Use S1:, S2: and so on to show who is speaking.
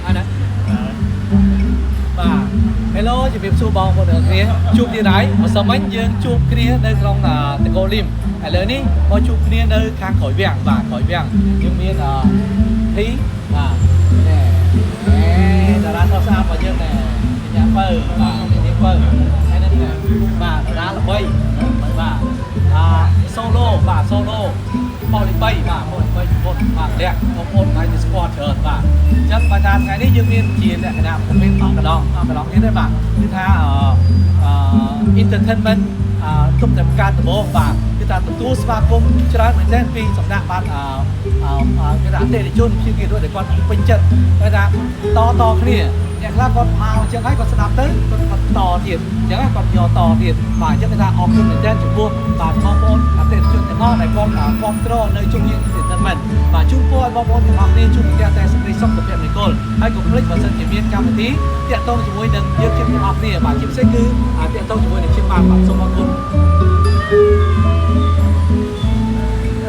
S1: អាណាបាទ Hello ជំរាបសួរបងប្អូនទាំងអស់គ្នាជួបទៀតហើយម្សិលមិញយើងជួបគ្នានៅក្នុងតកូលីមឥឡូវនេះមកជួបគ្នានៅខាងក្រោយវាំងបាទក្រោយវាំងយើងមានអធីបាទណែតារាស្រស់ស្អាតរបស់យើងណែញ៉ាំបើបាទនេះបើហើយនេះបាទតារាល្បីបាទអា solo បាទ solo បោះលេខ3បាទបោះលេខ3បងបាទលាក់បងប្អូនហើយស្គាល់ច្រើនបាទអញ្ចឹងបើថាថ្ងៃនេះយើងមានជាលក្ខណៈប្រភេទអកដងអកដងនេះទេបាទគឺថាអឺ entertainment អឺទុកតែការដំបូងបាទគឺថាទទួលស្វាគមន៍ច្រើនមែនទែនពីសំណាក់បាទអឺគេថាអតិថិជនជាគេរួចតែគាត់ពេញចិត្តគេថាតតគ្នាអ្នកខ្លះគាត់មកអញ្ចឹងហើយគាត់ស្ដាប់ទៅគាត់គាត់តទៀតអញ្ចឹងគាត់យកតទៀតបាទអញ្ចឹងគេថាអរគុណមែនទែនចំពោះបាទបងប្អូនអតិថិជនទាំងអស់ដែលគាត់គ្រប់គ្រងនៅជុំវិញ entertainment បាទជូនពរឲ្យបងប្អូនទាំងអស់គ្នាជួបប្រទះតែសេចក្តីសុខសុភមង្គលហើយកុំភ្លេចបើសិនជាមានកម្មវិធីតាក់ទងជាមួយនឹងយើងខ្ញុំទាំងអស់គ្នាបាទជាពិសេសគឺតាក់ទងជាមួយនឹងខ្ញុំបាទបាទសូមអរគុណ។